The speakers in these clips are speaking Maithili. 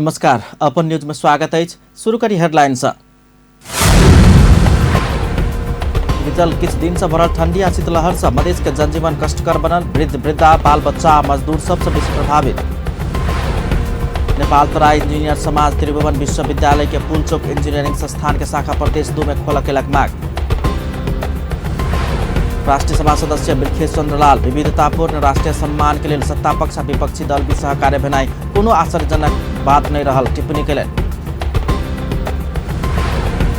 नमस्कार, अपन न्यूज में स्वागत अछि। शुरू करी हेडलाइन से। बीतल किछु दिन से बढ़ल ठंडी आ शीतलहर से मधेश के जनजीवन कष्टकर बनल। वृद्ध वृद्धा, बाल बच्चा आ मजदूर सबसे बेसी प्रभावित। नेपाल तराई इंजीनियर समाज त्रिभुवन विश्वविद्यालय के पुलचोक इंजीनियरिंग संस्थान के शाखा प्रदेश 2 में खोलऽ केलक माग। राष्ट्रीय सभा सदस्य बिरखेश चंद्रलाल विविधतापूर्ण राष्ट्रीय सम्मान के लेल सत्ता पक्ष आ विपक्षी दल बीच सहकार्य भेनाइ कोनो आश्चर्यजनक बात नहीं रहल टिप्पणी केलनि।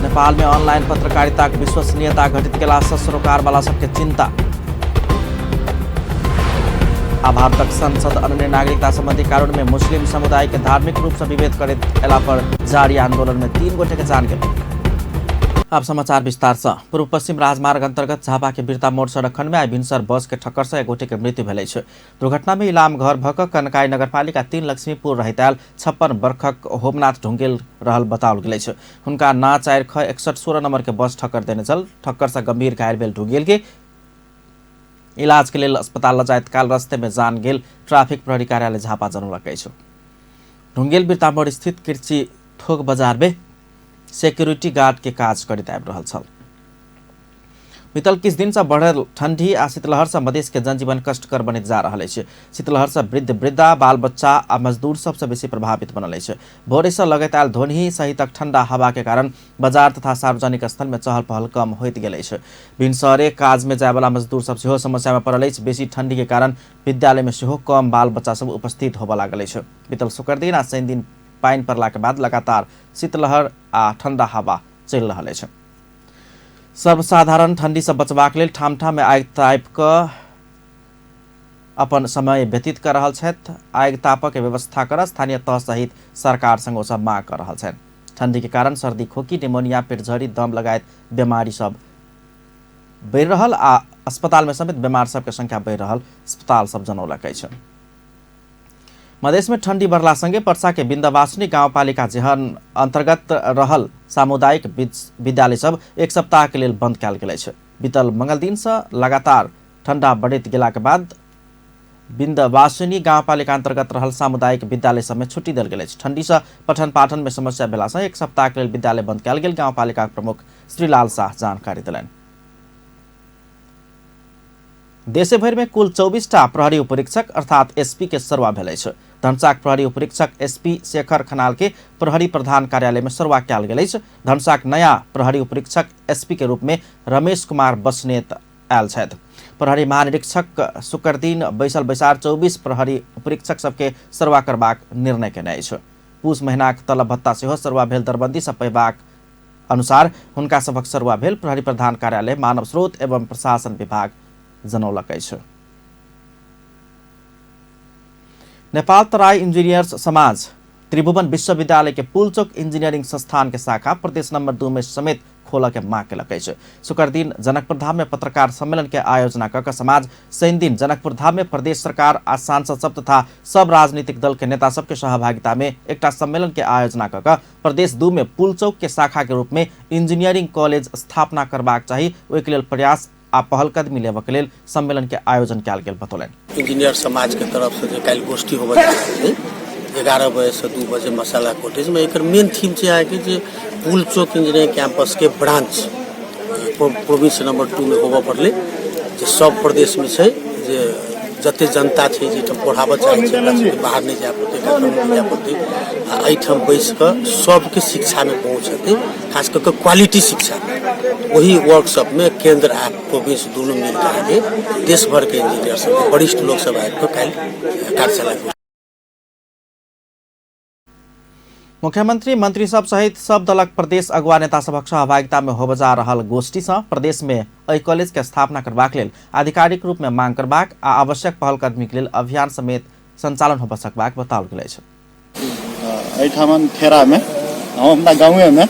नेपाल में ऑनलाइन पत्रकारिता के विश्वसनीयता घटित केला सँ सरोकार वाला सबके चिंता। आ भारतक संसद अनन्य नागरिकता संबंधी कानून में मुस्लिम समुदाय के धार्मिक रूप से विभेद करैत एला पर जारी आंदोलन में 3 गोटे के जान गेल। अब समाचार विस्तार से। पूर्व पश्चिम राजमार्ग अंतर्गत झापा के बिरता मोड़ सड़क खंड में आइ भिनसर बस के ठक्कर से एक गोटे के मृत्यु भेल अछि। दुर्घटना में इलाम घर भऽ कऽ कनकाई नगरपालिका 3 लक्ष्मीपुर रहैत आयल 56 बरखक होमनाथ ढुंगेल रहल बताओल गेल अछि। हुनका ना 4 ख 61 16 नंबर के बस ठक्कर देने छल। ठक्कर से गंभीर घायल भेल ढुंगेल के इलाज के लेल अस्पताल ल जाइत काल रस्ते में जान गेल ट्रैफिक प्रहरी कार्यालय झापा जनौलक अछि। ढुंगेल बिरतामोड़ स्थित कृषि थोक बाजार में सिक्योरिटी गार्ड के काज करैत आबि रहल छल। बीतल किछु दिन से बढ़ल ठंडी आ शीतलहर से मधेश के जनजीवन कष्टकर बनैत जा रहल अछि। शीतलहर से वृद्ध वृद्धा, बाल बच्चा आ मजदूर सबसे बेसी प्रभावित बनल अछि। भोरे से लगैत आयल ध्वनि सहितक ठंडा हवा के कारण बाजार तथा सार्वजनिक स्थल में चहल पहल कम होइत गेल अछि। भिनसरे काज में जायवाला मजदूर सब सेहो समस्या में पड़ल अछि। बेसी ठंडी के कारण विद्यालय में सेहो कम बाल बच्चा सब उपस्थित होबऽ लागल अछि। बीतल शुक्र दिन आ शनि दिन पानि पड़ला के बाद लगातार शीतलहर आ ठंडा हवा चलि रहल अछि। सर्वसाधारण ठंडी से बचबाक लेल ठाम ठाम में आगि तापि कऽ अपन समय व्यतीत कर रहल छथि। आगि तापक के व्यवस्था कर स्थानीय तह सहित सरकार संग ओ सब मांग कर रहल छथि। ठंडी के कारण सर्दी, खोकी, निमोनिया, पेटझड़ी, दम लगायत बीमारी सब बढ़ि रहल आ अस्पताल में समेत बीमार सबके संख्या बढ़ि रहल अस्पताल सब जनौलक अछि। मधेश में ठंडी बढ़ला संगे पर्सा के बिन्दवासिनी गाउँपालिका जेहन अंतर्गत रहल सामुदायिक विद्यालय सब एक सप्ताह के लेल बंद कयल गेल अछि। बीतल मंगल दिन से लगातार ठंडा बढ़ैत गेला के बाद बिन्दवासिनी गाउँपालिका अंतर्गत रहल सामुदायिक विद्यालय सब में छुट्टी देल गेल अछि। ठंडी से पठन पाठन में समस्या भेला से एक सप्ताह के लेल विद्यालय बंद कयल गेल गाउँपालिका प्रमुख श्रीलाल शाह जानकारी देलनि। देशे भरि में कुल 24 टा प्रहरी उपरीक्षक अर्थात एसपी के सरुआ भेल अछि। धनुषाक प्रहरी उपरीक्षक एसपी शेखर खनाल के प्रहरी प्रधान कार्यालय में सरुआ कयल गेल अछि। धनुषाक नया प्रहरी उपरीक्षक एसपी के रूप में रमेश कुमार बस्नेत आयल छथि। प्रहरी महानिरीक्षक शुक्रदिन बैसल बैसार 24 प्रहरी उपरीक्षक सबके सरुआ करबाक निर्णय केने अछि। पूस महीनाक तलब भत्ता सेहो सरुआ भेल दरबंदी से पयबाक अनुसार हुनका सभक सरुआ भेल प्रहरी प्रधान कार्यालय मानव स्रोत एवं प्रशासन विभाग जनौलक अछि। नेपाल तराई इंजीनियर्स समाज त्रिभुवन विश्वविद्यालय के पुलचोक इंजीनियरिंग संस्थान के शाखा प्रदेश नंबर 2 में समेत खोलऽ के मांग केलक अछि। शुक्र दिन जनकपुर धाम में पत्रकार सम्मेलन के आयोजना कऽ समाज शनि दिन जनकपुर धाम में प्रदेश सरकार आ सांसद सब तथा सब राजनीतिक दल के नेता सबके सहभागिता में एकटा सम्मेलन के आयोजना कऽ प्रदेश 2 में पुलचौक के शाखा के रूप में इंजीनियरिंग कॉलेज स्थापना करबाक चाही, ओहिके लेल प्रयास आ पहलकदमी लेबऽ के लेल सम्मेलन के आयोजन कयल गेल बतौलनि। इंजीनियर समाज के तरफ से जे काल्हि गोष्ठी होबऽ जा रहल छै 11 बजे से 2 बजे मसाला कॉटेज में, एकर मेन थीम छै अहाँके जे पुलचौक इंजीनियरिंग कैंपस के ब्रांच प्रोविंस नंबर 2 में होबऽ पड़लै, जे सब प्रदेश में छै, जे जते जनता छै जे एहिठाम पढ़ाबऽ चाहै छै ओकरा सबके बाहर नहि जाय पड़तै, काठमाण्डू नहि जाय पड़तै आ एहिठाम बैस कऽ सबके शिक्षामे पहुँच हेतै, खास कऽ कऽ क्वालिटी शिक्षा। ओहि वर्कशॉपमे केंद्र आ प्रोविंस दुनू मिल कऽ अहाँके देश भरके इंजीनियर सब वरिष्ठ लोक सब आबि कऽ काल्हि कार्यशाला। मुख्यमंत्री मंत्री सब सहित सब दलक प्रदेश अगुवा नेता सभक सहभागिता में होबय जा रहल गोष्ठी सँ प्रदेश में एहि कॉलेज के स्थापना करबाक लेल आधिकारिक रूप में मांग करबाक आ आवश्यक पहलकदमी के लेल अभियान समेत संचालन होबय सकबाक बताओल गेल अछि। एहिठाम ठेरा में हम अपना गाँवे में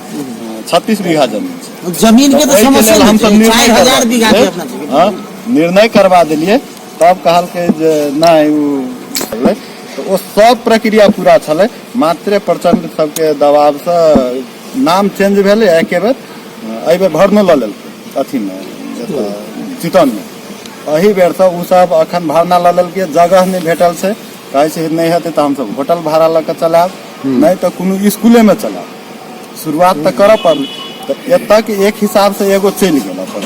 36 बीघा जमीन छै। जमीन के तो ओहिके लेल समस्या हमसब नहीं छै। निर्णय 4000 करबा बीघा के देलियै। अपना सबके। हाँ, निर्णय करबा देलियै, तब कहलकै जे नहि ओ तऽ ओ सब प्रक्रिया पूरा छलै, मात्रे प्रचंड सबके दबावसँ नाम चेंज भेलै। एके बेर एहि बेर भरनो लऽ लेलकै अथीमे चितौनमे, एहि बेरसँ ओ सब अखन भरना लऽ लेलकै, जगह नहि भेटल छै, कहै छै नहि हेतै तऽ हमसब होटल भाड़ा लऽ कऽ चलायब। नहि तऽ कोनो स्कूलेमे चलाउ। शुरुआत तऽ करऽ पड़लै, तऽ एतऽ के एक हिसाबसँ एगो चलि गेल अपन।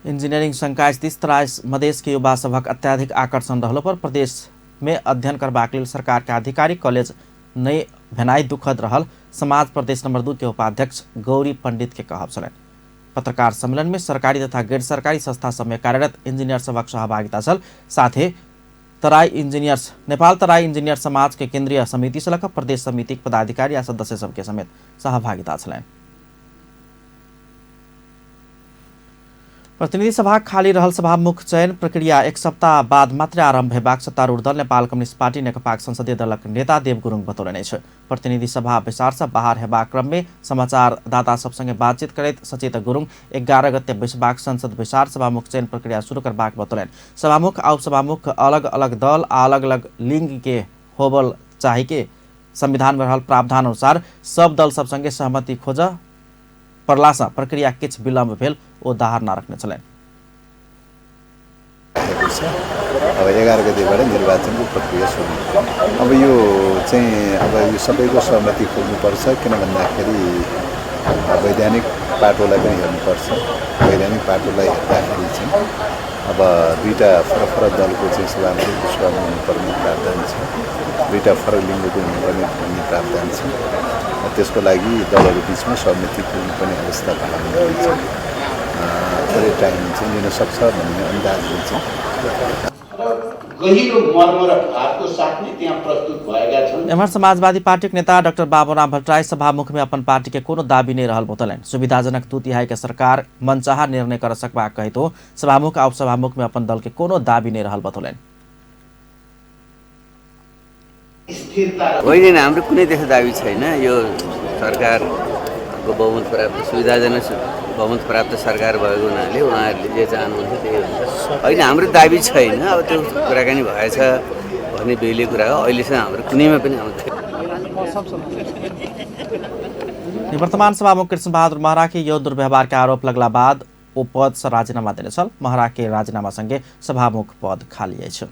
इंजीनियरिंग संकाय दिस तराई मधेश के युवा सभक अत्याधिक आकर्षण रहलो पर प्रदेश में अध्ययन करबाक लेल सरकार के आधिकारिक कॉलेज नहि भेनाइ दुखद रहल समाज प्रदेश नंबर 2 के उपाध्यक्ष गौरी पंडित के कहब छलनि। पत्रकार सम्मेलन में सरकारी तथा गैर सरकारी संस्था सब में कार्यरत इंजीनियर सभक सहभागिता छल। साथे तराई इंजीनियर्स नेपाल तराई इंजीनियर समाज के केंद्रीय समिति से लऽ प्रदेश समिति के पदाधिकारी आ सदस्य सबके समेत सहभागिता छलनि। प्रतिनिधि सभा खाली रहल सभामुख चयन प्रक्रिया एक सप्ताह बाद मात्र आरम्भ हेबाक सत्तारूढ़ दल नेपाल कम्युनिस्ट पार्टी नेकपाक संसदीय दलक नेता देव गुरुङ बतौलनि अछि। प्रतिनिधि सभा बैसार से बाहर हेबाक क्रम में समाचारदाता सब संगे बातचीत करैत सचेतक गुरुङ 11 गते बैसबाक संसद बैसार सभामुख चयन प्रक्रिया शुरू करबाक बतौलनि। सभामुख आ उपसभामुख अलग अलग दल आ अलग अलग लिंग के होबल चाही के संविधान में रहल प्रावधान अनुसार सब दल सब संगे सहमति खोज पड़लासँ प्रक्रिया किछु विलम्ब भेल ओ धारणा रखने छलनि। अब 11 गतेबाट निर्वाचनको प्रक्रिया सुरु। अब यो चाहिँ अब यो सबैको सहमति खोज्नुपर्छ, किन भन्दाखेरि वैधानिक पाटोलाई पनि हेर्नुपर्छ। वैधानिक पाटोलाई हेर्दाखेरि चाहिँ अब दुईटा फरक फरक दलको चाहिँ सभामुख उपसभामुख हुनुपर्ने प्रावधान छ, दुईटा फरक लिङ्गको हुनुपर्ने भन्ने प्रावधान छ। त्यसको लागि दलहरू बिचमा सहमति पुग्नुपर्ने अवस्था भएको चाहिँ थोरै टाइम चाहिँ लिन सक्छ भन्ने अन्दाजले चाहिँ गहिरो मर्म र भावको साथ नै त्यहाँ प्रस्तुत भएका छन्। एम्हर समाजवादी पार्टीक नेता डाक्टर बाबूराम भट्टराई सभामुख में अपन पार्टी के कोनो दाबी नहीं रहल बतौलनि। सुविधाजनक 2/3 के सरकार मनचाहा निर्णय कर सकबाक कहैतो सभामुख आ उपसभामुख में अपन दल के कोनो दाबी नहीं रहल बतौलनि। होइन, हाम्रो कुनै त्यस्तो दाबी छैन। यो सरकारको बहुमत प्राप्त सुविधाजनक बहुमत प्राप्त सरकार भएको हुनाले उहाँहरूले जे चाहनुहुन्छ त्यही हुन्छ। होइन, हाम्रो दाबी छैन। अब त्यो कुराकानी भएछ भन्ने बेग्लै कुरा हो। अहिलेसम्म हाम्रो कुनैमा पनि आउँदैन। निवर्तमान सभामुख कृष्ण बहादुर महरा के यौन दुर्व्यवहार के आरोप लगला बाद ओ पद से राजीनामा देने छल। महरा के राजीनामा संगे सभामुख पद खाली अछि।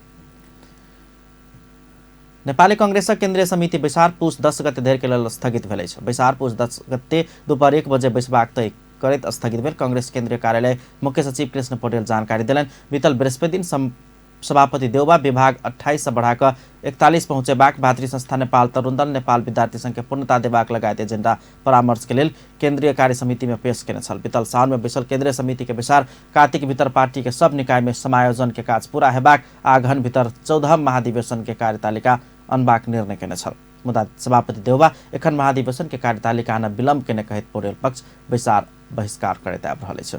नेपाली कांग्रेसक केन्द्रीय समिति बैसार पुस 10 गते धरि के लेल स्थगित भेल अछि। बैसार पुस 10 गते दोपहर 1 बजे बैसबाक तय करैत स्थगित भेल कांग्रेस केन्द्रीय कार्यालय मुख्य सचिव कृष्ण पौडेल जानकारी देलनि। बीतल बृहस्पति दिन सभापति देउबा विभाग 28 से बढ़ाकऽ 41 पहुँचेबाक, भातृ संस्था नेपाल तरुण दल नेपाल विद्यार्थी संघ के पूर्णता देबाक लगायत एजेंडा परामर्श के लेल केन्द्रीय कार्य समिति में पेश केने छल। बीतल सावन में बैसल केन्द्रीय समिति के बैसार कार्तिक भीतर पार्टी के सब निकाय में समायोजन के काज पूरा हेबाक आ अगहन भीतर 14 महाधिवेशन के कार्यतालिका अनबाक निर्णय केने छल। मुदा सभापति देउबा एखन महाधिवेशन के कार्यतालिका आन विलम्ब केने कहैत पौडेल पक्ष बैसार बहिष्कार करैत आबि रहल अछि।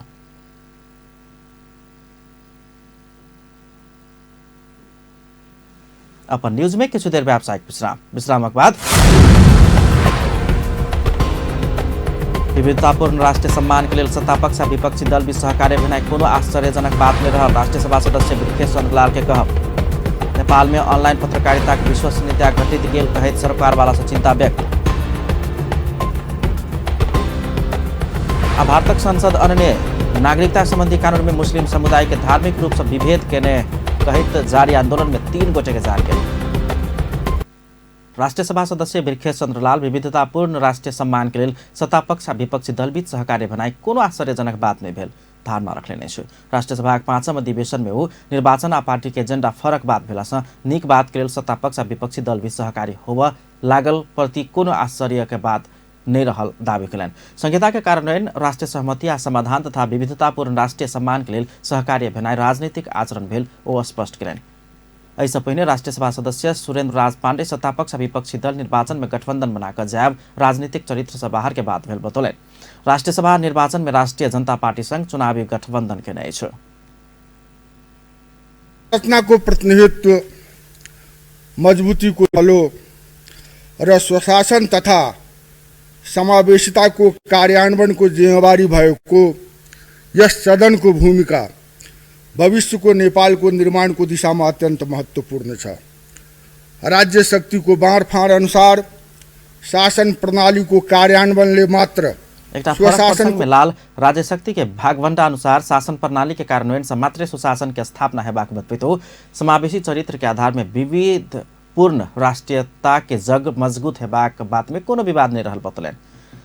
अपन न्यूज में किछु देर व्यावसायिक विश्राम, विश्रामक बाद विविधतापूर्ण राष्ट्रिय सम्मान के लेल सत्तापक्ष आ विपक्षी दल बीच सहकार्य भेनाइ कोनो आश्चर्यजनक बात नहि रहल राष्ट्रिय सभा सदस्य वृखेश चन्द्रलाल के कहब। नेपाल में ऑनलाइन पत्रकारिता के विश्वसनीयता घटित गेल कहैत सरकारवाला से चिंता व्यक्त। आ भारतक संसद अन्य नागरिकता संबंधी कानून में मुस्लिम समुदाय के धार्मिक रूप से विभेद केने कहैत जारी आंदोलन में 3 गोटे के जान गेल। राष्ट्रिय सभा सदस्य वृखेश चन्द्रलाल विविधतापूर्ण राष्ट्रिय सम्मान के लेल सत्तापक्ष आ विपक्षी दल बीच सहकार्य भेनाइ कोनो आश्चर्यजनक बात नहि भेल धारणा रखलेने अछि। राष्ट्रिय सभाक 5म अधिवेशन में ओ निर्वाचन आ पार्टी के एजेंडा फरक बात भेलासँ नीक बात के लेल सत्तापक्ष आ विपक्षी दल बीच सहकार्य होबऽ लागल प्रति कोनो आश्चर्य के बात नहि रहल दावी कयलनि। संहिता के कार्यान्वयन राष्ट्रिय सहमति आ समाधान तथा विविधतापूर्ण राष्ट्रिय सम्मान के लेल सहकार्य भेनाइ राजनीतिक आचरण भेल ओ स्पष्ट कयलनि। एहिसँ पहिने राष्ट्रिय सभा सदस्य सुरेन्द्र राज पाण्डे सत्तापक्ष आ विपक्षी दल निर्वाचन में गठबंधन बनाकऽ जायब राजनीतिक चरित्र से बाहर के बात भेल बतौलनि। राष्ट्रिय सभा निर्वाचन में राष्ट्रिय जनता पार्टी संग चुनावी गठबंधन केने अछि। रचनाको प्रतिनिधित्व मजबुतीको बलो र स्वशासन तथा समावेशिताको कार्यान्वयनको जिम्मेवारी भएको यस सदनको भूमिका भविष्यको नेपालको निर्माणको दिशामा अत्यन्त महत्त्वपूर्ण छ। राज्य शक्तिको बाँडफाँड अनुसार शासन प्रणालीको कार्यान्वयनले मात्र एकटा फरक प्रसंग में लाल राज्य शक्ति के भागवंडा अनुसार शासन प्रणाली के कार्यान्वयन से मात्रै सुशासन के स्थापना हेबाक बतबैत हो समावेशी चरित्र के आधार में विविध पूर्ण राष्ट्रीयता के जग मजबूत हेबाक बात में कोनो विवाद नहीं रहल बतौलनि।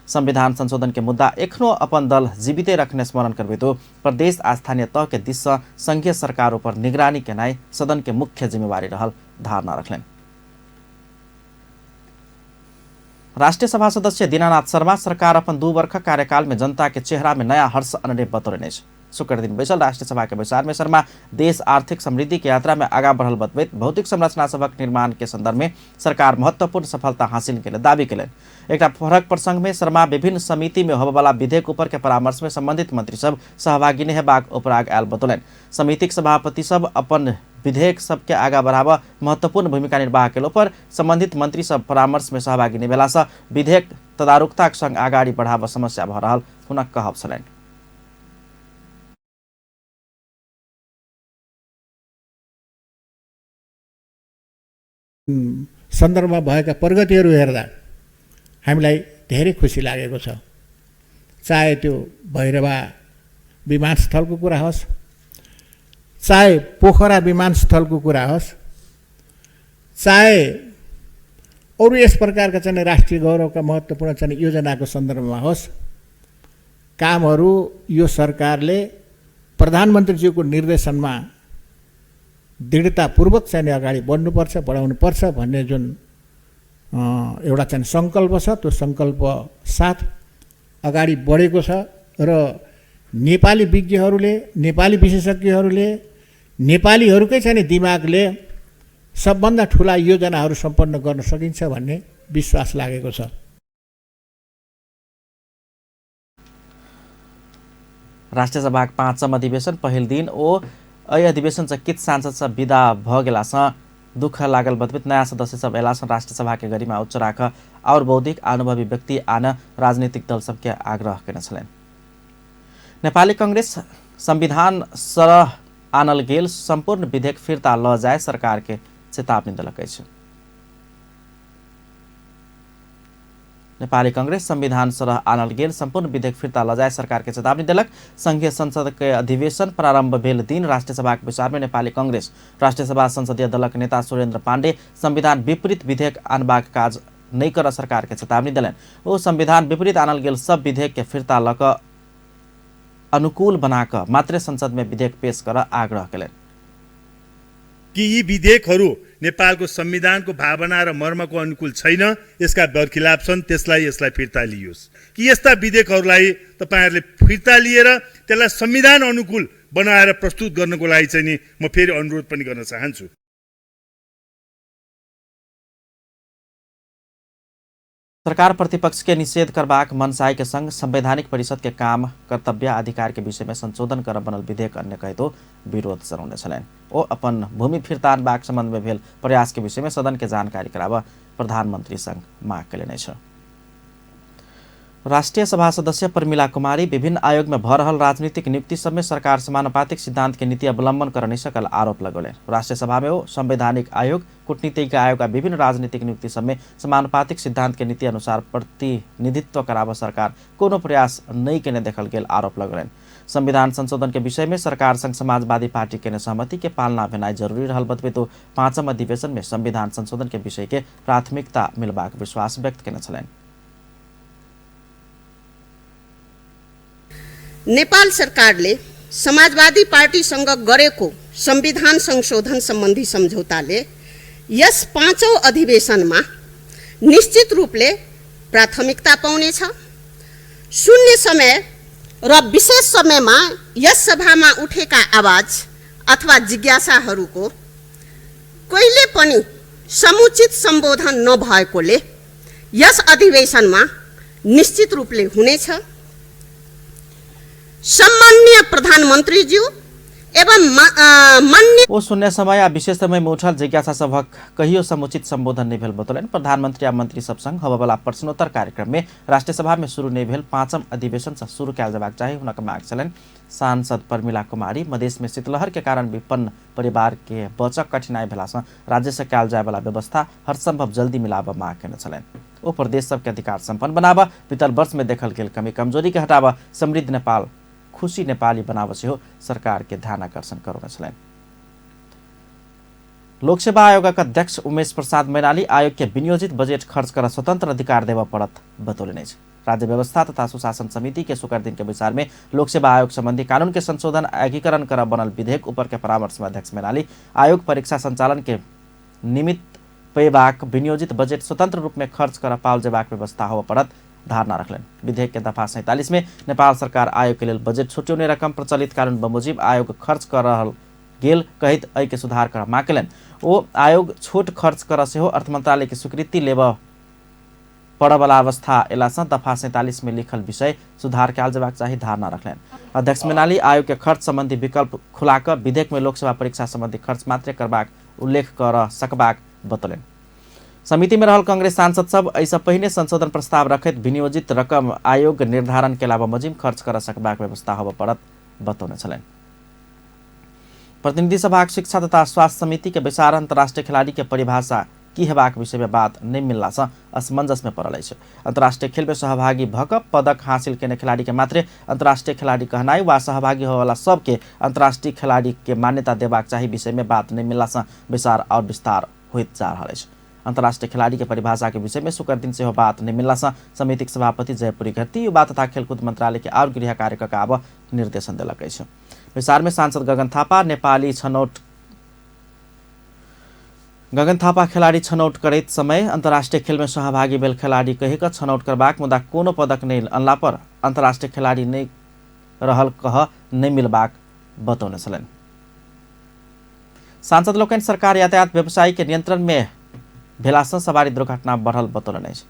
संविधान संशोधन के मुद्दा एखनो अपन दल जीविते रखने स्मरण करबैतो प्रदेश आ स्थानीय तह के दिस सँ संघीय सरकार ऊपर निगरानी केनाइ सदन के मुख्य जिम्मेवारी रहल धारणा रखलनि। राष्ट्रीय सभा सदस्य दीनानाथ शर्मा सरकार अपन 2 वर्षक कार्यकाल में जनता के चेहरा में नया हर्ष अनने बतौलनि अछि। शुक्र दिन बैसल राष्ट्रीय सभा के बैसार में शर्मा देश आर्थिक समृद्धि के यात्रा में आगा बढ़ल बतबैत भौतिक संरचना सभक निर्माण के संदर्भ में सरकार महत्वपूर्ण सफलता हासिल केले दावी केलनि। एकटा फरक प्रसंग में शर्मा विभिन्न समिति में होबयवला विधेयक ऊपर के परामर्श में संबंधित मंत्री सब सहभागी नहि हेबाक उपराग आयल बतौलनि। समितिक सभापति सब अपन विधेयक सबके आगा बढ़ाबऽ महत्वपूर्ण भूमिका निर्वाह केलो पर संबंधित मंत्री सब परामर्श में सहभागी नहि भेला सँ विधेयक तदारुकताक संग आगाड़ी बढ़ाबऽ समस्या भऽ रहल हुनक कहब छलनि। सन्दर्भमा भएका प्रगतिहरू हेर्दा हामीलाई धेरै खुसी लागेको छ। चाहे त्यो भैरवा विमानस्थलको कुरा होस्, चाहे पोखरा विमानस्थलको कुरा होस्, चाहे अरू यस प्रकारका चाहिँ राष्ट्रिय गौरवका महत्त्वपूर्ण चाहिँ योजनाको सन्दर्भमा होस्, कामहरू यो सरकारले प्रधानमन्त्रीज्यूको निर्देशनमा दृढतापूर्वक चाहिँ अगाडि बढ्नुपर्छ, बढाउनुपर्छ भन्ने जुन एउटा चाहिँ सङ्कल्प छ, त्यो सङ्कल्प साथ अगाडि बढेको छ र नेपाली विज्ञहरूले, नेपाली विशेषज्ञहरूले, नेपालीहरूकै चाहिँ दिमागले सबभन्दा ठुला योजनाहरू सम्पन्न गर्न सकिन्छ भन्ने विश्वास लागेको छ। राष्ट्रिय सभाक 5औं अधिवेशन पहिल दिन ओ एहि अधिवेशन से किछु सांसद सब विदा भ गेला सँ दुख लागल बतबैत नया सदस्य सब अयला सँ राष्ट्रिय सभा के गरिमा उच्च राख और बौद्धिक अनुभवी व्यक्ति आन राजनीतिक दल सबके आग्रह केने छलनि। नेपाली कांग्रेस संविधान सरह आनल गेल सम्पूर्ण विधेयक फिर्ता ल जाए सरकार के चेतावनी देलक अछि। नेपाली कांग्रेस संविधान सरह आनल गेल सम्पूर्ण विधेयक फिर्ता ल जाए सरकार के चेतावनी देलक। संघीय संसद के अधिवेशन प्रारंभ भेल दिन राष्ट्रिय सभाक बैसार में नेपाली कांग्रेस राष्ट्रिय सभा संसदीय दलक नेता सुरेन्द्र पाण्डे संविधान विपरीत विधेयक आनबाक काज नहि कर सरकार के चेतावनी देलनि। ओ संविधान विपरीत आनल गेल सब विधेयक के फिर्ता ल क अनुकूल बनाक मात्रै संसद में विधेयक पेश कर आग्रह केलनि। कि यी विधेयकहरू नेपालको संविधानको भावना र मर्मको अनुकूल छैन, यसका बरखिलाफ छन्, त्यसलाई यसलाई फिर्ता लिइयोस्। कि यस्ता विधेयकहरूलाई तपाईहरूले फिर्ता लिएर त्यसलाई संविधान अनुकूल बनाएर प्रस्तुत गर्नको लागि चाहिँ नि म फेरि अनुरोध पनि गर्न चाहन्छु। सरकार प्रतिपक्ष के निषेध करबाक मनसाय के संग संवैधानिक परिषद के काम कर्तव्य अधिकार के विषय में संशोधन कर बनल विधेयक अन्य कहतो विरोध जरौने छलनि। ओ अपन भूमि फिर्ता अनबाक संबंध में भेल प्रयास के विषय में सदन के जानकारी कराबऽ प्रधानमंत्री संग माग केलनि अछि। राष्ट्रिय सभा सदस्य प्रमिला कुमारी विभिन्न आयोग में भ रहल राजनीतिक नियुक्ति सब में सरकार समानुपातिक सिद्धांत के नीति अवलंबन कर नहीं सकल आरोप लगौलनि। राष्ट्रिय सभा में वो संवैधानिक आयोग, कूटनीतिक आयोग आ विभिन्न राजनीतिक नियुक्ति सब में समानुपातिक सिद्धांत के नीति अनुसार प्रतिनिधित्व कराबऽ सरकार कोनो प्रयास नहीं केने देखल गेल आरोप लगौलनि। संविधान संशोधन के विषय में सरकार संग समाजवादी पार्टी केने सहमति के पालना भेनाइ जरूरी रहल बतबैतो 5औं अधिवेशन में संविधान संशोधन के विषय के प्राथमिकता मिलबाक विश्वास व्यक्त केने छलनि। नेपाल सरकारले समाजवादी पार्टीसँग गरेको संविधान संशोधन सम्बन्धी सम्झौताले यस 5औं अधिवेशनमा निश्चित रूपले प्राथमिकता पाउनेछ। शून्य समय र विशेष समयमा यस सभामा उठेका आवाज अथवा जिज्ञासाहरूको कहिले पनि समुचित सम्बोधन नभएकोले यस अधिवेशनमा निश्चित रूपले हुनेछ। सम्माननीय प्रधानमन्त्रीज्यू एवं मान्य ओ शून्य समय आ विशेष समय में उठल जिज्ञासा सभक कहियो समुचित संबोधन नहीं भेल बतौलनि। प्रधानमंत्री आ मंत्री सब संग होबयवला प्रश्नोत्तर कार्यक्रम में राष्ट्रिय सभा में शुरू नहीं भेल 5औं अधिवेशन से शुरू कयल जयबाक चाही हुनक माग छलनि। सांसद प्रमिला कुमारी मधेश में शीतलहर के कारण विपन्न परिवार के बचक कठिनाई भेला सँ राज्य से कयल जायवला व्यवस्था हरसंभव जल्दी मिलाबऽ माग केने छलनि। ओ प्रदेश सबके अधिकार सम्पन्न बनाबऽ, बीतल वर्ष में देखल गेल कमी कमजोरी के हटाबऽ, समृद्ध नेपाल खुशी नेपाली बनाबऽ सेहो सरकार के ध्यान आकर्षण करौने छलनि। लोकसेवा आयोगक अध्यक्ष उमेश प्रसाद मैनाली आयोग के विनियोजित बजेट खर्च कर स्वतंत्र अधिकार देबऽ पड़त बतौलनि अछि। राज्य व्यवस्था तथा सुशासन समिति के शुक्र दिन के बैसार में लोकसेवा आयोग संबंधी कानून के संशोधन एकीकरण कर बनल विधेयक ऊपर के परामर्श में अध्यक्ष मैनाली आयोग परीक्षा संचालन के निमित्त पेबाक विनियोजित बजेट स्वतंत्र रूप में खर्च कर पाओल जेबाक व्यवस्था होबऽ पड़त धारणा रखलनि। विधेयक के दफा 47 में नेपाल सरकार आयोग के लेल बजेट छुट्यौने रकम प्रचलित कानून बमोजिब आयोग खर्च कर रहल गेल कहैत एहि के सुधार कर मांग केलनि। ओ आयोग छोट खर्च कर सेहो अर्थ मंत्रालय के स्वीकृति लेबऽ पड़यवला अवस्था एलासँ दफा 47 में लिखल विषय सुधार कयल जेबाक चाही धारणा रखलनि। अध्यक्ष मैनाली आयोग के खर्च संबंधी विकल्प खुला कऽ विधेयक में लोकसेवा परीक्षा संबंधी खर्च मात्रे करबाक उल्लेख कर सकबाक बतौलनि। समिति में रहल कांग्रेस सांसद सब एहिसँ पहिने संशोधन प्रस्ताव रखैत विनियोजित रकम आयोग निर्धारण केला बमोजिम खर्च कर सकबाक व्यवस्था होबऽ पड़त बतौने छलनि। प्रतिनिधि सभाक शिक्षा तथा स्वास्थ्य समिति के बैसार अंतर्राष्ट्रीय खिलाड़ी के परिभाषा की हेबाक विषय में बात नहि मिललासँ असमंजस में पड़ल अछि। अंतर्राष्ट्रीय खेल में सहभागी भऽ कऽ पदक हासिल केने खिलाड़ी के मात्रे अंतर्राष्ट्रीय खिलाड़ी कहनाइ वा सहभागी होयवला सबके अंतर्राष्ट्रीय खिलाड़ी के मान्यता देबाक चाही विषय में बात नहि मिललासँ बैसार और विस्तार होइत जा रहल अछि। अंतर्राष्ट्रीय खिलाड़ी के परिभाषा के विषय में शुक्र दिन सेहो बात नहि मिललासँ समितिक सभापति जयपुरी घरती युवा तथा खेलकूद मंत्रालय के और गृह कार्य कऽ आबऽ निर्देशन देलक अछि। बैसार में सांसद गगन थापा नेपाली छनौट गगन थापा खिलाड़ी छनौट करैत समय अंतर्राष्ट्रीय खेल में सहभागी भेल खिलाड़ी कहि कऽ छनौट करबाक मुदा कोनो पदक नहि अनला पर अंतर्राष्ट्रीय खिलाड़ी नहि रहल कह नहि मिलबाक बतौने छलनि। सांसद लोकनि सरकार यातायात व्यवसायी के नियंत्रण में भेलासँ सवारी दुर्घटना बढ़ल बतौलनि अछि।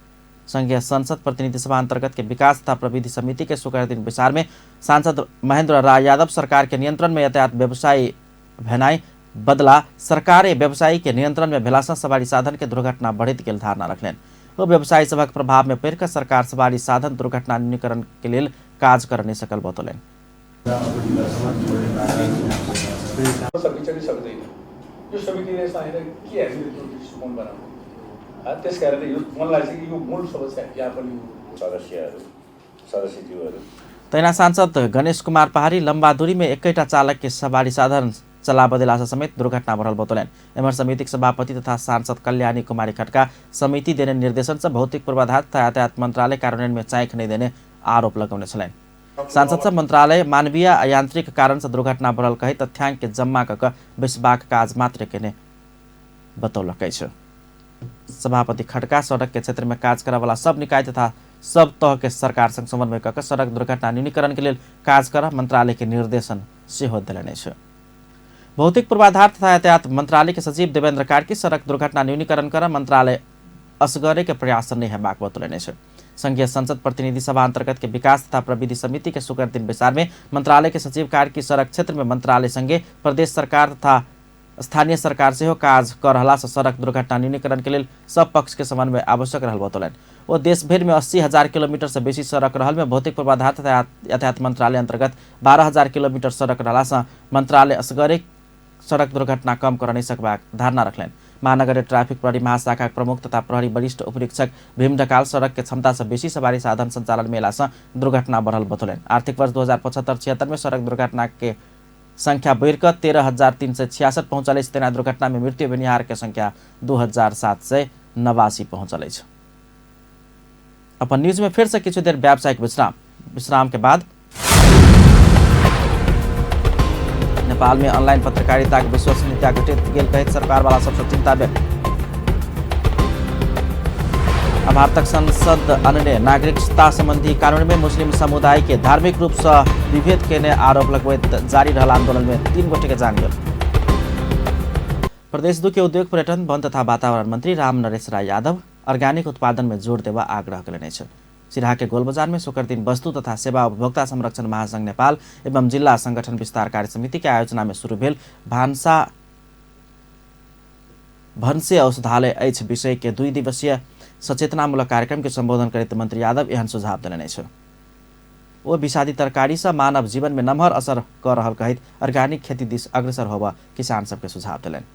संघीय संसद प्रतिनिधि सभा अंतर्गत के विकास तथा प्रविधि समिति के शुक्र दिन बैसार में सांसद महेंद्र राय यादव सरकार के नियंत्रण में यातायात व्यवसायी भेनाइ बदला सरकारे व्यवसायी के नियंत्रण में भेलासँ सवारी साधन के दुर्घटना बढ़ैत गेल धारणा रखलनि। ओ व्यवसायी सभक प्रभाव में पड़ि कऽ सरकार सवारी साधन दुर्घटना न्यूनीकरण के लेल काज कर नहि सकल बतौलनि। सकिन्छ कि सक्दैन यो समितिले के हामीले त्यो दृष्टिकोण बनाउने, त्यसकारणले यो मलाई चाहिँ यो मूल समस्या यहाँ पनि सदस्यज्यूहरू। तहिना सांसद गणेश कुमार पहाड़ी लंबा दूरी में एकैटा चालक के सवारी साधन चलाबऽ देलासँ समेत दुर्घटना बढ़ल बतौलनि। एम्हर समितिक सभापति तथा सांसद कल्याणी कुमारी खड्का समिति देने निर्देशनसँ भौतिक पूर्वाधार तथा यातायात मंत्रालय कार्यान्वयन में चाँखि नहि देने आरोप लगौने छलनि। सांसद सब मंत्रालय मानवीय आ यांत्रिक कारणसँ दुर्घटना बढ़ल कहि तथ्यांक के जम्मा कऽ कऽ बैसबाक काज मात्र केने बतौलक अछि। सभापति खड्का सड़क के क्षेत्र में काज करऽवला सब निकाय तथा सब तह के सरकार संग समन्वय कऽ कऽ सड़क दुर्घटना न्यूनीकरण के लेल काज करऽ मंत्रालय के निर्देशन सेहो देलनि अछि। भौतिक पूर्वाधार तथा यातायात मंत्रालय के सचिव देवेंद्र कार्की सड़क दुर्घटना न्यूनीकरण कर मंत्रालय असगरे के प्रयास नहि हेबाक बतौलनि अछि। संघीय संसद प्रतिनिधि सभा अंतर्गत के विकास तथा प्रविधि समिति के शुक्र दिन बैसार में मंत्रालय के सचिव कार्की सड़क क्षेत्र में मंत्रालय संगे प्रदेश सरकार तथा स्थानीय सरकार सेहो काज कर रहलासँ सड़क दुर्घटना न्यूनीकरण के लेल सब पक्ष के समन्वय आवश्यक रहल बतौलनि। ओ देशभरि में 80,000 किलोमीटर से बेसी सड़क रहल में भौतिक पूर्वाधार तथा यातायात मंत्रालय अंतर्गत 12,000 किलोमीटर सड़क रहलासँ मंत्रालय असगरे सड़क दुर्घटना कम कर नहि सकबाक धारणा रखलनि। महानगरीय ट्रैफिक प्रहरी महाशाखा प्रमुख तथा प्रहरी वरिष्ठ उपरीक्षक भीम ढकाल सड़क के क्षमता से बेसी सवारी साधन संचालन में एलासँ दुर्घटना बढ़ल बतौलनि। आर्थिक वर्ष 2075-76 में सड़क दुर्घटना के संख्या बढ़िकऽ 13,366 पहुँचल अछि। तेना दुर्घटना में मृत्यु भेनिहार के संख्या 2,789 पहुँचल अछि। अपन न्यूज में फिर से किछु देर व्यावसायिक विश्राम, विश्राम के बाद नेपाल में ऑनलाइन पत्रकारिता के विश्वसनीयता घटित गेल कहैत सरकार वाला सबसँ चिंता व्यक्त। भारतक संसद अनने नागरिकता संबंधी कानून में मुस्लिम समुदाय के धार्मिक रूप से विभेद केने आरोप लगबैत जारी रहल आंदोलन में 3 गोटे के जान गेल। प्रदेश 2 के उद्योग पर्यटन वन तथा वातावरण मंत्री राम नरेश राय यादव अर्गेनिक उत्पादन में जोर देवा आग्रह कयलनि अछि। सिराहा के गोलबजार में शुक्र दिन वस्तु तथा सेवा उपभोक्ता संरक्षण महासंघ नेपाल एवं जिला संगठन विस्तार कार्य समिति के आयोजना में शुरू भेल भन्से औषधालय अछि विषय के 2 दिवसीय सचेतनामूलक कार्यक्रम के संबोधन करैत मंत्री यादव एहन सुझाव देलनि अछि। ओ विषादी तरकारी से मानव जीवन में नमहर असर कर रहल कहैत अर्गेनिक खेती दिस अग्रसर होबऽ किसान सबके सुझाव देलनि।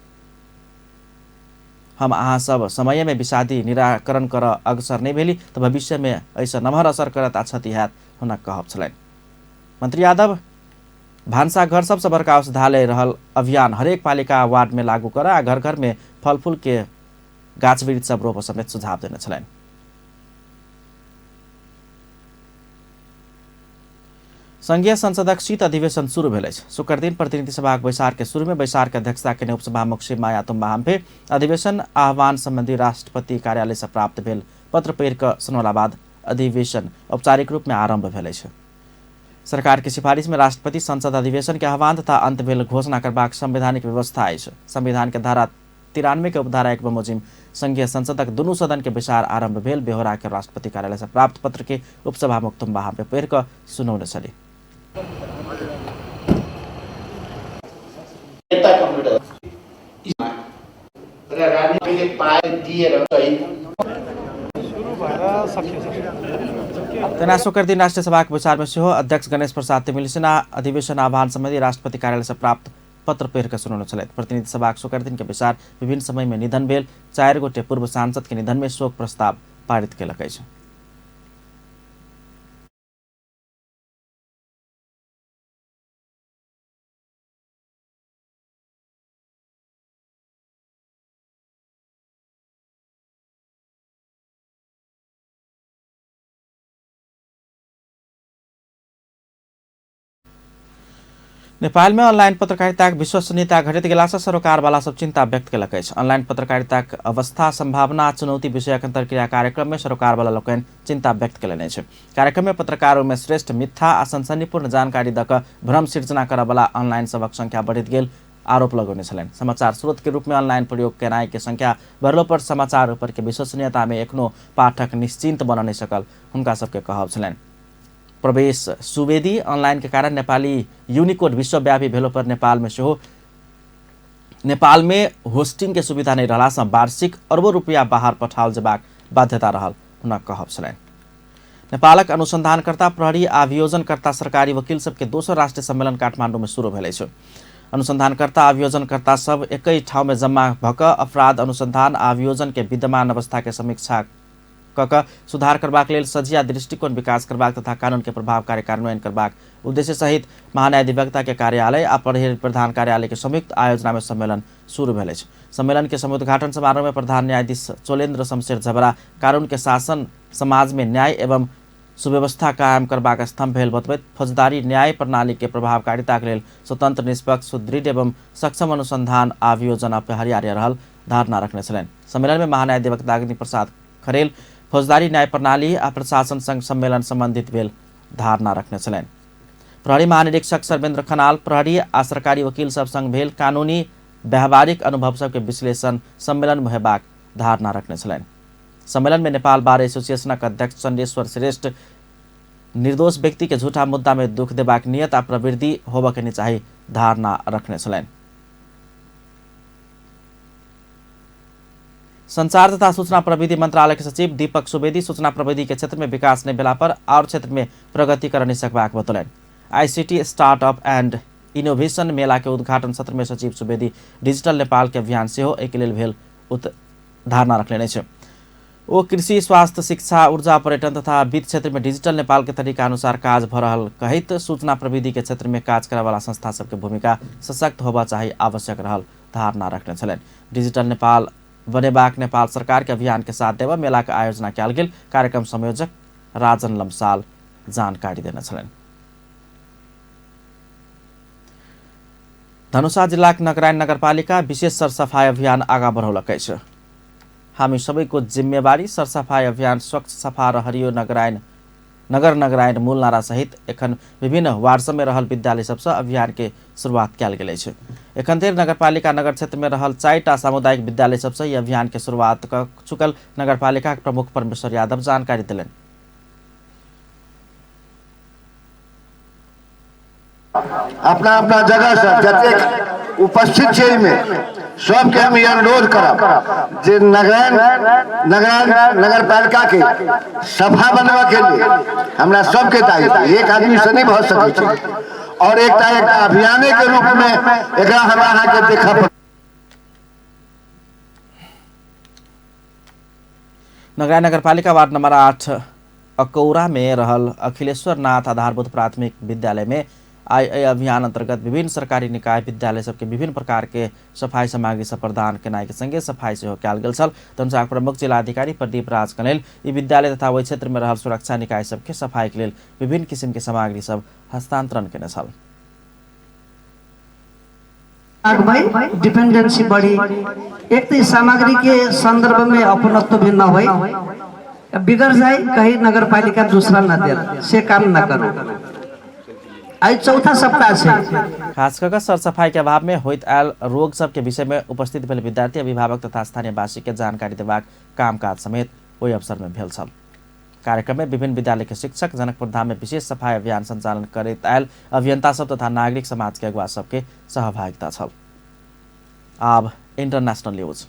हम अहाँ सब समय में विषादी निराकरण कर अग्रसर नहीं भेली तो भविष्य में ऐसा नमहर असर करत आ क्षति हैत हुनक कहब छलनि। मंत्री यादव भान्साघर सबसँ बड़का औषधालय रहल अभियान हरेक पालिका वार्ड में लागू कर आ घर घर में फलफूल के गाछ वृक्ष सब रोप समेत सुझाव देने छलनि। संघीय संसदक शीत अधिवेशन शुरू भेल अछि। शुक्र दिन प्रतिनिधि सभाक बैसार के शुरू में बैसार के अध्यक्षता केने उपसभामुख श्री माया तुम्बा हाम्फे अधिवेशन आह्वान संबंधी राष्ट्रपति कार्यालय से प्राप्त भेल पत्र पढ़ि कऽ सुनौला बाद अधिवेशन औपचारिक रूप में आरंभ भेल अछि। सरकार के सिफारिश में राष्ट्रपति संसद अधिवेशन के आह्वान तथा अंत भेल घोषणा करबाक संवैधानिक व्यवस्था अछि। संविधान के धारा 93 के उपधारा 1 बमोजिम संघीय संसदक दुनू सदन के बैसार आरंभ भेल बेहोरा के राष्ट्रपति कार्यालय से प्राप्त पत्र के उपसभामुख तुम्बा हाम्फे पढ़ि कऽ सुनौने छली। तेना शुक्र दिन राष्ट्रिय सभाक बैसार में सेहो अध्यक्ष गणेश प्रसाद तिमिल्सिना अधिवेशन आह्वान संबंधी राष्ट्रपति कार्यालय से प्राप्त पत्र पढ़ि कऽ सुनौने छलथि। प्रतिनिधि सभाक शुक्र दिन के बैसार विभिन्न समय में निधन भेल 4 गोटे पूर्व सांसद के निधन में शोक प्रस्ताव पारित केलक अछि। नेपाल में ऑनलाइन पत्रकारिताक विश्वसनीयता घटैत गेलासँ सरोकारवाला सब चिंता व्यक्त केलक अछि। ऑनलाइन पत्रकारिताक अवस्था, संभावना, चुनौती विषयक अंतर्क्रिया कार्यक्रम में सरोकारवाला लोकनि चिंता व्यक्त केलनि अछि। कार्यक्रम में पत्रकारों में श्रेष्ठ मिथ्या आ सनसनीपूर्ण जानकारी दऽ कऽ भ्रम सिर्जना करऽवला ऑनलाइन सभक संख्या बढ़ैत गेल आरोप लगौने छलनि। समाचार स्रोत के रूप में ऑनलाइन प्रयोग केनाइ के संख्या बढ़लो पर समाचार ऊपर के विश्वसनीयता में एखनो पाठक निश्चिंत बनऽ नहि सकल हुनका सबके कहब छलनि। प्रवेश सुवेदी ऑनलाइन के कारण नेपाली यूनिकोड विश्वव्यापी भेलो पर नेपाल में सेहो नेपाल में होस्टिंग के सुविधा नहीं रहला सँ वार्षिक अरबों रुपया बाहर पठाओल जेबाक बाध्यता रहल हुनक कहब छलनि। नेपालक अनुसंधानकर्ता, प्रहरी आ अभियोजनकर्ता सरकारी वकील सबके दोसर राष्ट्रीय सम्मेलन काठमाडौँ में शुरू भेल अछि। अनुसंधानकर्ता, अभियोजनकर्ता सब एकै ठाउँ में जम्मा भऽ कऽ अपराध अनुसंधान आ अभियोजन के विद्यमान अवस्था के समीक्षा कऽ कऽ सुधार करबाक लेल सझिया दृष्टिकोण विकास करबाक तथा कानून के प्रभावकारी कार्यान्वयन करबाक उद्देश्य सहित महान्यायाधिवक्ता के कार्यालय आ प्रहरी प्रधान कार्यालय के संयुक्त आयोजना में सम्मेलन शुरू भेल अछि। सम्मेलन के समुद्घाटन समारोह में प्रधान न्यायाधीश चोलेन्द्र शमशेर झबरा कानून के शासन समाज में न्याय एवं सुव्यवस्था कायम करबाक स्तंभ भेल बतबैत फौजदारी न्याय प्रणाली के प्रभावकारिता के लेल स्वतंत्र, निष्पक्ष, सुदृढ़ एवं सक्षम अनुसंधान आभियोजन अपरिहार्य रहल धारणा रखने छलनि। सम्मेलन में महान्यायाधिवक्ता अग्नि प्रसाद खरेल फौजदारी न्याय प्रणाली आ प्रशासन संग सम्मेलन संबंधित भेल धारणा रखने छलनि। प्रहरी महानिरीक्षक सर्वेन्द्र खनाल प्रहरी आ सरकारी वकील सब संग भेल कानूनी व्यावहारिक अनुभव सबके विश्लेषण सम्मेलन में हेबाक धारणा रखने छलनि। सम्मेलन में नेपाल बार एसोसिएशनक अध्यक्ष चण्डेश्वर श्रेष्ठ निर्दोष व्यक्ति के झूठा मुद्दा में दुख देबाक नियत आ प्रवृत्ति होबऽ के नहि चाही धारणा रखने छलनि। संचार तथा सूचना प्रविधि मंत्रालय के सचिव दीपक सुवेदी सूचना प्रविधि के क्षेत्र में विकास नहीं भेला पर और क्षेत्र में प्रगति कर नहीं सकबाक बतौलनि। आईसीटी स्टार्टअप एंड इनोवेशन मेला के उद्घाटन सत्र में सचिव सुवेदी डिजिटल नेपाल के अभियान सेहो एहि लेल भेल धारणा रखलनि अछि। ओ कृषि, स्वास्थ्य, शिक्षा, ऊर्जा, पर्यटन तथा वित्त क्षेत्र में डिजिटल नेपाल के तरीका अनुसार काज भऽ रहल कहैत सूचना प्रविधि के क्षेत्र में काज करऽवला संस्था सबके भूमिका सशक्त होबऽ चाही आवश्यक रहल धारणा रखने छलनि। डिजिटल नेपाल बनेबाक नेपाल सरकार के अभियान के साथ देबऽ मेला के आयोजना कयल गेल कार्यक्रम संयोजक राजन लम्साल जानकारी देने छलनि। धनुषा जिल्लाक नगरायण नगरपालिका विशेष सरसफाई अभियान आगा बढौलक अछि। हामी सबैको जिम्मेवारी सरसफाई अभियान स्वच्छ सफा र हरियो नगरायण नगर नगरायण मूल नारा सहित एखन विभिन्न वार्ड सबमे रहल विद्यालय सबसँ अभियान के शुरुआत कयल गेल अछि। एखन धरि नगरपालिका नगर क्षेत्र में रहल 4टा सामुदायिक विद्यालय सबसँ ई अभियान के शुरुआत कऽ चुकल नगरपालिका के प्रमुख परमेश्वर यादव जानकारी देलनि। अपना अपना जगह से जतेक उपस्थित छै एहिमे सबके हम ई अनुरोध करब जे नगरायण नगरपालिका के सफा बनबऽ के लिए हमरा सबके दायित्व, एक आदमी से नहीं भऽ सकै छै और एकटा एकटा अभियाने के रूप में एकरा हमरा अहाँके देखऽ पड़त। नगरायण नगरपालिका वार्ड नंबर 8 अकौरा में रहल अखिलेश्वर नाथ आधारभूत प्राथमिक विद्यालय में आइ एहि अभियान अंतर्गत विभिन्न सरकारी निकाय विद्यालय सबके विभिन्न प्रकार के सफाई सामग्री सब प्रदान केनाइ के संगे सफाई सेहो कयल गेल छल। धनुषाक प्रमुख जिलाधिकारी प्रदीप राज कनेल ई विद्यालय तथा ओहि क्षेत्र में रहल सुरक्षा निकाय सबके सफाई के लेल विभिन्न किसिम के सामग्री सब हस्तांतरण केने छल। डिपेंडेंसी बढ़ी, एक तो सामग्री के संदर्भ में अपनत्व भी न हो, बिगड़ जाए कहीं नगर पालिका दूसरा न दे से काम न करो। आज चौथा सप्ताह से खास कर सरसफाई के अभाव में होइत आयल रोग सब के विषय में उपस्थित भेल विद्यार्थी, अभिभावक तथा स्थानीयवासी के जानकारी देबाक कामकाज समेत ओहि अवसर में भेल छल। कार्यक्रम में विभिन्न विद्यालय के शिक्षक, जनकपुर धाम में विशेष सफाई अभियान संचालन करैत आयल अभियंता सब तथा नागरिक समाज के अगुवा सबके सहभागिता छल। आब इंटरनेशनल न्यूज।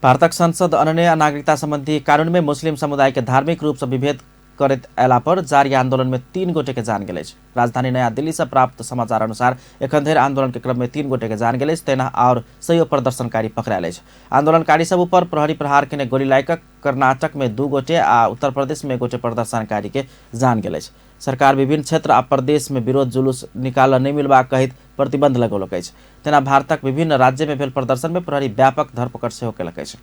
भारतक संसद अनन्य नागरिकता संबंधी कानून में मुस्लिम समुदाय के धार्मिक रूप से विभेद करैत अयला पर जारी आंदोलन में 3 गोटे के जान गेल अछि। राजधानी नया दिल्ली से प्राप्त समाचार अनुसार एखन धरि आंदोलन के क्रम में 3 गोटे के जान गेल अछि, तेना और सैयो प्रदर्शनकारी पकड़ायल अछि। आंदोलनकारी सब ऊपर प्रहरी प्रहार केने गोली लागि कऽ कर्नाटक में 2 गोटे आ उत्तर प्रदेश में 1 गोटे प्रदर्शनकारी के जान गेल अछि। सरकार विभिन्न क्षेत्र आ प्रदेश में विरोध जुलूस निकालऽ नहि मिलबाक कहैत प्रतिबंध लगौलक अछि। तेना भारतक विभिन्न राज्य में भेल प्रदर्शन में प्रहरी व्यापक धरपकड़ सेहो केलक अछि।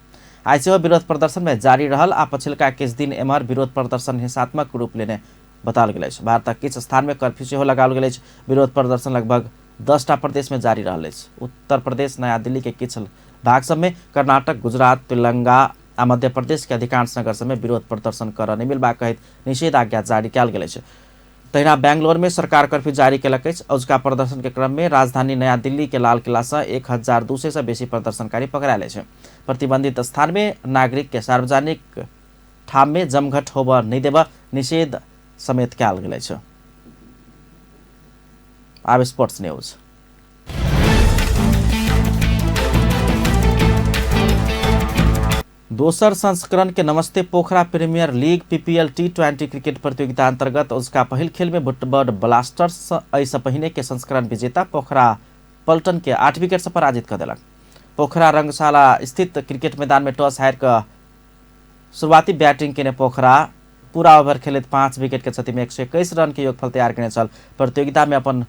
आइ सेहो विरोध प्रदर्शन में जारी रहल आ पछिलका किछु दिन एम्हर विरोध प्रदर्शन हिंसात्मक रूप लेने बताओल गेल अछि। भारतक किछु स्थान में कर्फ्यू सेहो लगाओल गेल अछि। विरोध प्रदर्शन लगभग 10टा प्रदेश में जारी रहल अछि। उत्तर प्रदेश, नया दिल्ली के किछु भाग सब में, कर्नाटक, गुजरात, तेलंगाना आ मध्य प्रदेश के अधिकांश नगर सब में विरोध प्रदर्शन करऽ नहि मिलबाक कहैत निषेधाज्ञा जारी कयल गेल अछि। तहिना बेंगलोर में सरकार कर्फ्यू जारी केलक अछि। अजुका प्रदर्शन के क्रम में राजधानी नया दिल्ली के लाल किला से 1200 से बेसी प्रदर्शनकारी पकड़ायल अछि। प्रतिबंधित स्थान में नागरिक के सार्वजनिक ठाम में जमघट होबऽ नहि देबऽ निषेध समेत कयल गेल अछि। आब स्पोर्ट्स न्यूज। दोसर संस्करण के Namaste Pokhara premier league PPL T20 cricket प्रतियोगिता अंतर्गत उसका पहिल खेल में बुटबर्ड ब्लास्टर्स एहिसँ पहिने के संस्करण विजेता पोखरा पल्टन के 8 विकेट से पराजित कऽ देलक। पोखरा रंगशाला स्थित क्रिकेट मैदान में टॉस हारि कऽ शुरुआती बैटिंग केने पोखरा पूरा ओवर खेलैत 5 विकेट के क्षति में 121 रन के योगफल तैयार केने छल। प्रतियोगिता में अपन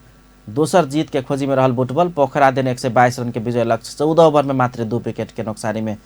दोसर जीत के खोजी में रहल बुटबल पोखरा देने 122 रन के विजय लक्ष्य 14 ओवर में मात्र 2 विकेट के नुकसानी में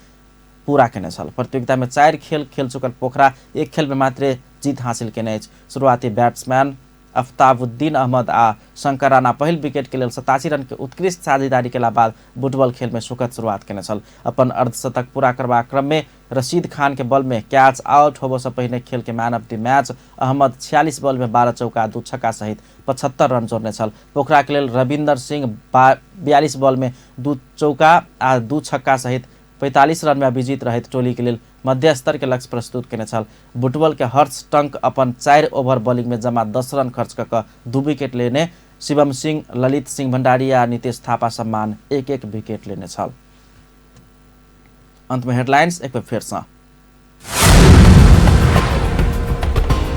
पूरा केने छल। प्रतियोगिता में 4 खेल खेल चुकल पोखरा 1 खेल में मात्र जीत हासिल केने अछि। शुरुआती बैट्समैन अफ्ताबुद्दीन अहमद आ शंकर राणा पहिल विकेट के लेल 87 रन के उत्कृष्ट साझेदारी केला बाद बुटबल खेल में सुखद शुरुआत केने छल। अपन अर्धशतक पूरा करबाक क्रम में रशीद खान के बल में कैच आउट होबऽ से पहिने खेल के man of the match Ahmed 46 ball में 12 चौका 2 छक्का सहित 75 रन जोड़ने छल। पोखरा के लेल रविंदर सिंह 42 बॉल में 2 चौका आ 2 छक्का सहित 45 रन में अभिजीत रहित टोली के लेल मध्य स्तर के लक्ष्य प्रस्तुत केने छल। बुटबल के हर्ष टंक अपन 4 ओवर बॉलिंग में जमा 10 रन खर्च कऽ 2 विकेट लेने शिवम सिंह, ललित सिंह भंडारी आ नीतीश थापा सम्मान 1-1 विकेट लेने छल। अंत में हेडलाइंस एक बेर फेर सँ।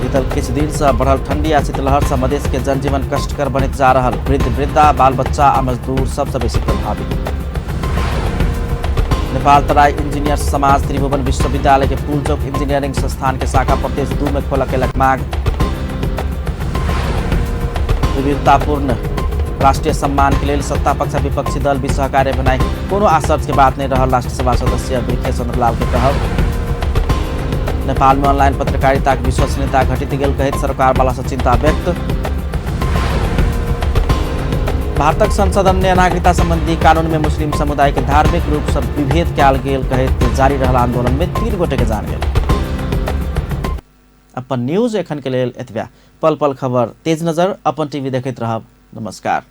बीतल किछु दिन से बढ़ल ठंडी आ शीतलहर से मधेश के जनजीवन कष्टकर बनैत जा रहल। वृद्ध वृद्धा, बाल बच्चा आ मजदूर सबसे बेसी प्रभावित। नेपाल तराई इंजीनियर समाज त्रिभुवन विश्वविद्यालय के पुलचौक इंजीनियरिंग संस्थान के शाखा प्रदेश 2 में खोलऽ केलक मांग। विविधतापूर्ण राष्ट्रीय सम्मान के लेल सत्ता पक्ष आ विपक्षी दल बीच सहकार्य भेनाइ कोनो आश्चर्य के बात नहीं रहल राष्ट्रीय सभा सदस्य वृखे चंद्र लाल के कहब। नेपाल में ऑनलाइन पत्रकारिता के विश्वसनीयता घटित गेल कहैत सरकार वाला से चिंता व्यक्त। भारतक संसद अन्य नागरिकता संबंधी कानून में मुस्लिम समुदाय के धार्मिक रूप से विभेद कयल गेल कहैत जारी रहल आंदोलन में 3 गोटे के जान गेल। अपन न्यूज एखन के लेल एतबे। पल पल खबर तेज नजर अपन टीवी देखैत रहब। नमस्कार।